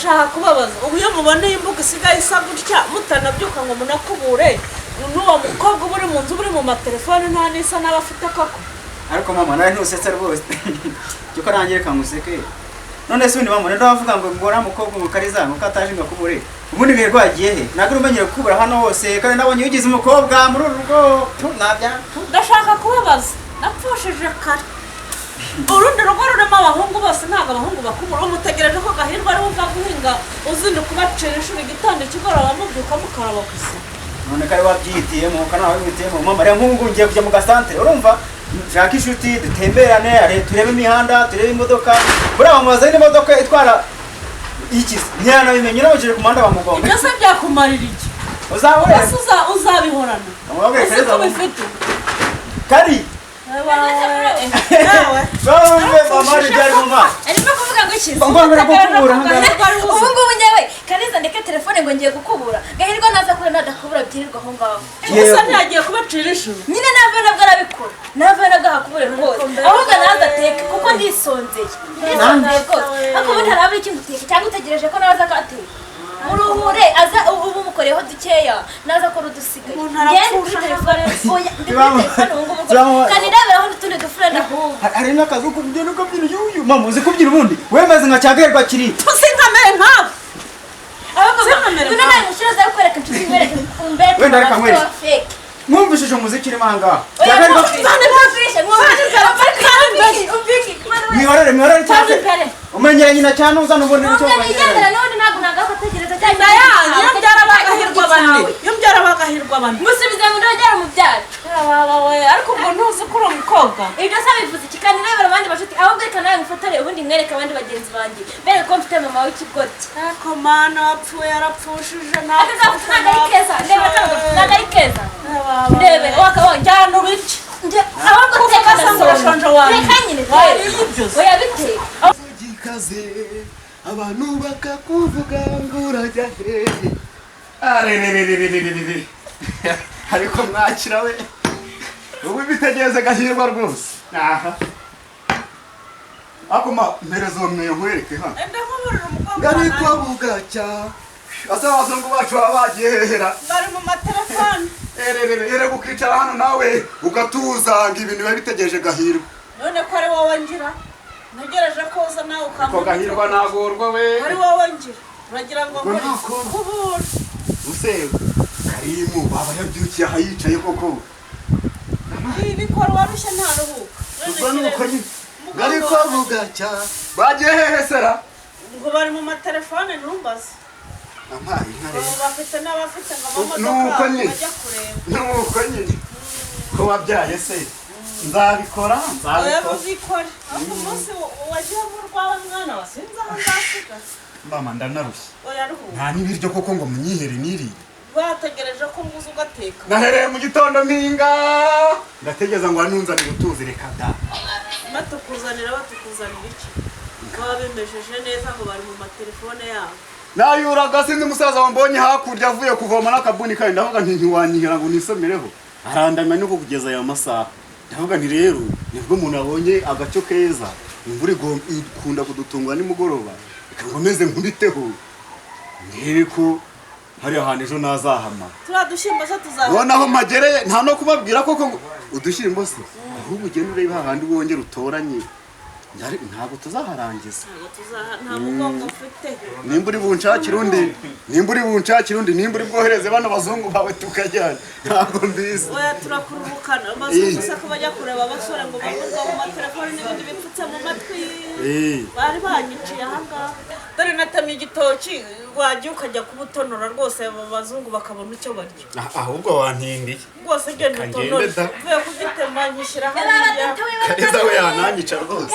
Nshaka kubabaza, ubu iyo mubona iyi mbuga isigaye isa gutya, mutanabyuka ngo munakubure, n'uwo mukobwa uba uri mu nzu, uba uri mu matelefone, nta n'isa n'aba afite koko. Ariko mama, nawe ntusetsa rwose. Cyo nanjye reka nguseke. None se ubundi mama, ninde wavuga ngo uriya mukobwa, ngo Kariza, ngo kataje ngo akubure? Ubundi Gahirwa yagiye he? Ntabwo uri umenyere gukubura hano hose, kandi nabonye wigize umukobwa muri uru rugo. Tu, nabya tu. Ndashaka kubabaza, napfushije kare. Urundi rugo rurimo abahungu bose, ntabwo abahungu bakubura. Umutegereje ko Gahirwa ari uva guhinga, uzinduka ubacira inshuro igitondo, ikigoroba, mubyuka mukaraba gusa. None kare wabyihitiyemo, kana wabyihitiyemo mama. Reba nk'ubu ngubu ngiye kujya mu gasantere, urumva, nshaka inshuti dutemberane, turebe imihanda, turebe imodoka. Buriya bamubaza n'imodoka itwara iki, ntiyanabimenye. Unamukije ku muhanda bamugonga. Ibyo se byakumarira iki? Uzabure. Ese uzabihorana? Wabwiye Uzi Kariza ko bifite kari Ewawe. Bamwe mama ryari mama. Arimo kuvuga ngo iki? Ngo ngo gukubura ahangaha. Ubu ngubu njyewe Kariza ndeke telefone ngo ngiye gukubura? Gahirwa naza kure, nadakubura byirirwa aho ngaho. Gusa ntiyagiye kubacira inshuro. Nyine nava nabwo arabikora, nava nabwo ahakubure rwose. Ahubwo naza ateke kuko ndisonzeye, ndisonzeye rwose. Ariko ubundi harabura ikintu uteka, cyangwa utegereje ko nawe aza akateka? Muruhure aza ubu umukoreyeho dukeya, naza akora udusigaye. Umuntu Ngende kuri arapfusha. telefone. Oya, ndi kuri telefone ubu ngubu rwose, kandi ndaberaho n'utundi dufurenda ahubwo. Hari n'akazi ko kubyina, ukabyina yuyu. Mama, uzi kubyina ubundi? Wemeze nka cyagaherwa kiri. Sinkamere nkawe. Ahubwo Sinkamere ngwino nkawe. nawe mushyire, uza kwereka inshuti, nkwereke umbere. Wenda reka nkwereke. Mwumvishije umuziki urimo ahangaha. Cyagaherwa. Mwihorere, mwihorere cyane. Imbere. Umenyera nyina cyane, uzana ubundi nicyo Nubwo nigendera umenyera. n'ubundi ntabwo nagakotegereza. Inda yanyu, iyo mbyara bagahirwa bane, iyo mbyara bagahirwa bane. Musubize mu ndogera umubyara. Yabawe, ariko ubwo ntuzi ko uri umukobwa? Ibyo se bivuze iki? Kandi rebera abandi bashuti. Ahubwo reka nawe ngufotore, ubundi mwereke abandi bagenzi banjye, bereke ko mfite mama w'ikigoryi. Ariko Mana, wapfuye yarapfushije. Aka gafoto ntabwo ari keza. Ndebera kano gafoto, ntabwo ari keza. Ndebera wakabonye. Cyane ubiki. Nje ahubwo Kuko teka. gasa ngo urashonje wanjye. Reka nyine. Wariye ibyo se? Oya, biteka. Gikaze, abantu bakakuvuga ngo urajya hehe? Arerererererere, ariko mwakira we, ubu bitegereze Gahirwa rwose. Aha ariko ma mpereza uwo mweyo nkwereke hano. Enda nkuburira umukobwa. Ariko bugacya asa abazungu bacu baba bagiye hehera? Bari mu matelefone. Ererere, erega ukicara hano nawe ugatuza ngo ibintu biba bitegereje Gahirwa. None ko ari wowe ngira ntegereje ko uza nawe Ko ukambura. Gahirwa nagorwa we. Ari wowe ngira, uragira ngo Ubwo nkore nta kuntu. kubura. Use Karimu baba yabyukiye aha yicaye koko? Ibi bikora uwarushye ntaruhuka. Ubwo ni uko nyine ariko bugacya bagiye hehe sera? Ngo bari mu matelefone, ntumbaze. Ampaye inka rero. Abo bafite n'abafite ngo Nuko amamodoka nyine. bajya kureba. Nuko nyine ko wabyaye se, nzabikora. Oya. Nzabikora. Uzikore, ariko umunsi wagiye mu rwawe, mwana wa, sinzi aho nzasiga. Mama, ndanarushye. Oya, ruhuka. Nta n'ibiryo koko ngo munyihere nirire. Bategereje ko nguza ugateka. Nahereye mu gitondo mpinga, ndategereza ngo anunzanire utuzi, reka da. Batukuzanira, batukuzanira iki? Baba bimejeje neza ngo bari mu matelefone yabo. Nayuraga, sinzi umusaza wambonye hakurya avuye kuvoma n'akabuni kandi, ndavuga nti ntiwanyihera ngo nisomereho, arandamya nuko kugeza aya masaha. Ndavuga nti rero nibwo umuntu abonye agaco keza, imvura ikunda kudutungura nimugoroba, reka nkomeze nkubiteho ndebe ko hari ahantu ejo nazahama. Turiya dushyimbo se tuzaba? Ubona aho mpagereye, nta no kubabwira koko ngo udushyimbo se, ahubwo ugende urebe hahandi wongere utoranye. Ntabwo tuzaharangiza. Ntabwo tuzaha, nta mugongo mfite. Nimba uri bunshakire undi, nimba uri bunshakire undi, nimba uri bwohereze bano bazungu bawe tukajyana, ntabwo mbizi. Oya, turakururukana. Abazungu se ko bajya kureba abasore ngo bavuga mu matelefoni n'ibindi bipfutse mu matwi? Bari banyiciye ahangaha. Dore natemye igitoki, wajya ukajya kubutonora rwose, abo bazungu bakabona icyo barya. Ahubwo wantindiye. Rwose genda. Reka ngende Utonore. da. Mvuye kugitema nkishyira hariya. Kariza we yananyica rwose.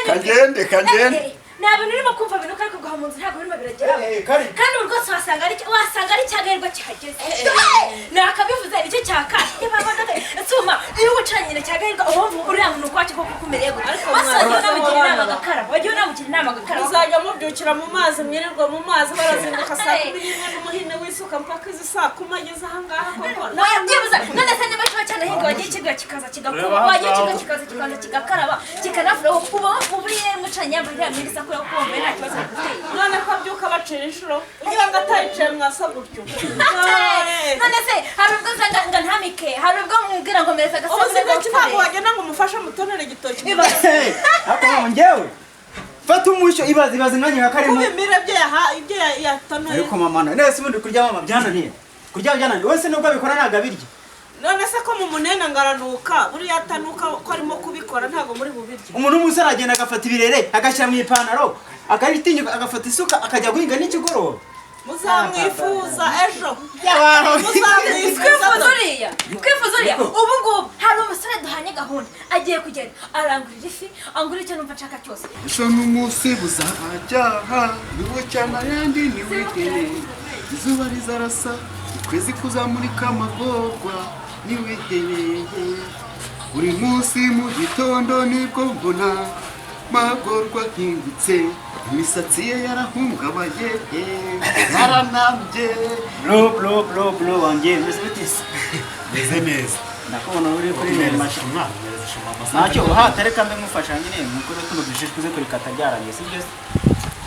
Kagende, kagende. Nta bintu urimo kumva binuka, ariko guha mu nzu ntabwo birimo biragera. Kari. Kandi ubu rwose wasanga ari cyagaherwa kihageze, nakabivuze nicyo cyaka nsuma. Iyo wicaranye na cyagaherwa, uba wumva uriya muntu ukwacu koko kumereye gute? Ariko Bose wagiye mwana, unamugira inama abana agakaraba, wagiye unamugira inama. Nama gukaraba. Muzajya mubyukira mu mazi, mwirirwa mu mazi, barazinduka saa 11 n'umuhine w'isuka mpaka izi saa 10 ageze ahangaha koko. Oya, byibuze none se niba kiba cyanahinga, wagiye ikigo kikaza kigakuba, wagiye ikigo kikaza kikaza kigakaraba kikanafura, uba uriye mucanye yambaye iriya myenda isa kuriya, kuko wambaye nta kibazo biguteye. None ko abyuka bacira inshuro, ugira ngo atayicaye mwasa gutyo? None se hari ubwo usanga ngo ntamike, hari ubwo mubwira ngo mereza Ubu agasabune si gake, ntabwo gapfure. wagenda ngo umufashe mutonere igitoki. Ariko mama, njyewe fata umushyo, ibaze, ibaze nkanjye nka Karimo. Kubimira ibyo yaha, ibyo yatonoye. Ariko mama, none se ubundi kurya mama byananiye? Kurya byananiye wese nubwo abikora ntabwo abirya. None se ko mu munena ngo aranuka, buriya atanuka ko arimo kubikora, ntabwo muri bubirye. Umuntu w'umusore agenda agafata ibirere agashyira mu ipantaro, akabitinyuka, agafata isuka akajya guhinga n'ikigoroba. Muzamwifuza ejo. Y'abantu. Muzamwifuza. Twifuza uriya, twifuza uriya. Ubu ngubu hari umusore duhanye gahunda, agiye kugenda arangurira ifi, angurira icyo numva nshaka cyose. Ejo n'umunsi buzajyaha nibucyana ayandi niwihebe, izuba rizarasa, ukwezi kuzamurika amagorwa niwihebe. Buri munsi mu gitondo nibwo mbona magorwa nkingutse, imisatsi ye yarahungabaye, yaranambye. Bro, bro, bro, bro wanjye, meze bite se? Meze neza. Ndakubona uri kuri masha. Umwana meza shema amasaha. Ntacyo uhata, reka mbe ngufasha nyine mukuru, tuno dushishwe uze kurikata byarangiye, sibyo se?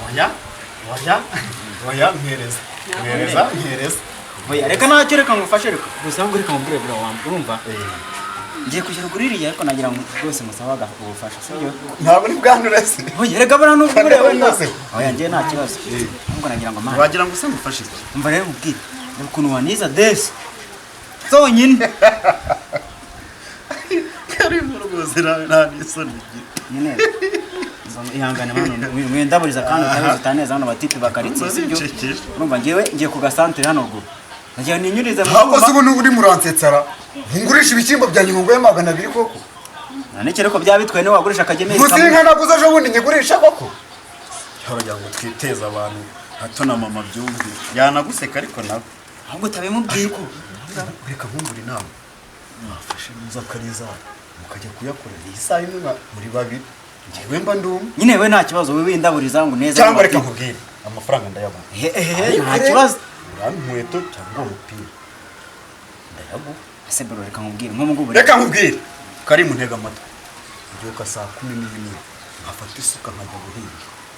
Oya, oya, oya, mpereza, mpereza, mpereza. Oya, reka ntacyo, reka ngufashe, reka gusa ahubwo reka mubwire, bro wanjye, urumva ngiye kwishyura kuri iriya, ariko nagira ngo rwose musabaga ubufasha, sibyo? Ntabwo ni bwandure se? Oya, reka buriya nubwo ureba Kandi wese. Oya, ngiye nta kibazo, ahubwo nagira ngo mana. Wagira ngo use ngufashe iki? Umva rero mubwire, reba ukuntu waniza desi zonyine. Karimo rwose nawe nta n'isoni ugira. Nyine ihangane mwana, mwendaburiza kandi utabizi utaneza hano batipe bakaritse, sibyo? Zincekeje. Urumva ngewe ngiye ku gasantere hano ruguru, nagira ninyurize mu Ntabwo se cyuma. ubu uri muransetsara ngungurisha ibishyimbo byanjye ngo nguhe 200 koko? Nanekere ko byaba bitwaye niba wagurisha akagemeri. Gusa inka naguze ejo bundi nyigurisha koko? Uragira ngo twiteze abantu hato na mama byumve, yanaguseka ariko nawe. Ahubwo utabimubwiye. Ariko reka nkumbure inama, mwafashe neza akariza mukajya kuyakorera iyi saha imwe muri babiri, njyewe mba ndumwe. Nyine we nta kibazo, wowe windaburiza ngo neza. Cyangwa reka nkubwire, amafaranga ndayabona. Ehehe, nta kibazo. Urampa inkweto cyangwa umupira ndayaguha. Ese bro, reka nkubwire nko ngubu. Reka nkubwire kari mu ntega amatwi, mbyuka saa 11 nkafata isuka nkajya guhinga.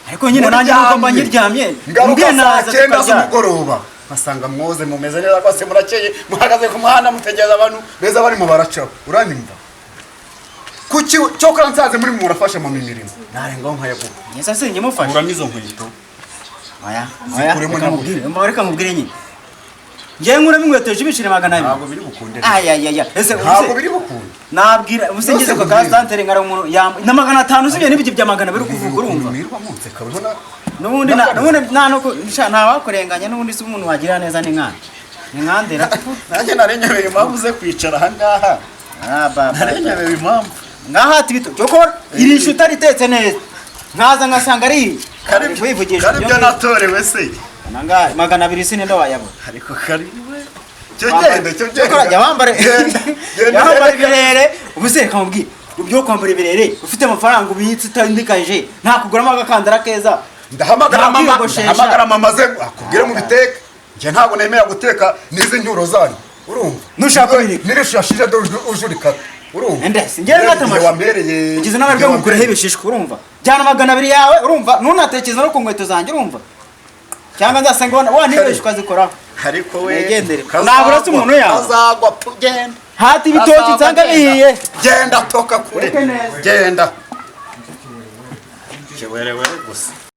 Ariko nyine nanjye nuko mba nyiryamye. Ngaruka Mbwiye saa naza 9 tukaryama. z'umugoroba nkasanga mwoze, mumeze neza rwose, murakeye, muhagaze ku muhanda mutegereza abantu beza barimo baracaho, uranyumva? Kuki cyokora nsanze muri murafasha mu mirimo narengaho nkayaguha. Ngeze se njye mufashe? Kuramo izo nkweto. Oya, oya. Zikuremo. Reka Nabwo. nkubwire, mba reka nkubwire nyine, ngewe nkuramo inkweto jibishire 200. Ntabwo biri bukunde. Ayayaya, ese Ntabwo use biri bukunde. Nabwira ubuse ngeze ku Byose. ka santere nkara umuntu na 500, usibye n'ibyo bya 200 kuvuga, urumva? Mwirwa munseka urabona. N'ubundi n'ubundi nta no sha, nta wakurenganya, n'ubundi si umuntu wagira neza ni nkande, ni nkandera. Nanjye narenyebeye impamvu ze kwicara ahangaha. Ah, ba, ba, ba. Narenyebeye impamvu. Ngaha ati bito cyoko iri shu itaritetse neza, nkaza ngasanga ari wivugisha. Kari byo natorewe se? Nangahe? 200 sinenda wayabona. Ariko kari we, cyo genda, cyo Cyokora genda. jya wambara Genda, genda. jya wambara ibirere. Ubu se reka nkubwire, ibyo kwambara ibirere ufite amafaranga ubitse utandikaje nta kuguramo agakandara keza. Ndahamagara Nta mama. kwiyogoshesha. Ndahamagara mama ze akubwire mu biteka, njye ntabwo nemera guteka n'izi nyuro zanyu, urumva? Nushaka ubireka. Nirishashije dore uje urikata, urumva? Ende sinjye ngata Igihe amashu. wambereye Ugize n'amahirwe igihe ngukureho ibishishwa, urumva? Jyana 200 yawe, urumva? Ntunatekereza no ku nkweto zanjye, urumva? Cyangwa nzasanga wanibeshye ukazikoraho. Ariko we Nigendere. kazagwa, Nabura se umuntu yawe? Kazagwa pu, genda. Hati ibitoki Kazagwa, nsanga genda. bihiye. Genda, toka kure. Ureke neza. Genda. Kiwerewere gusa.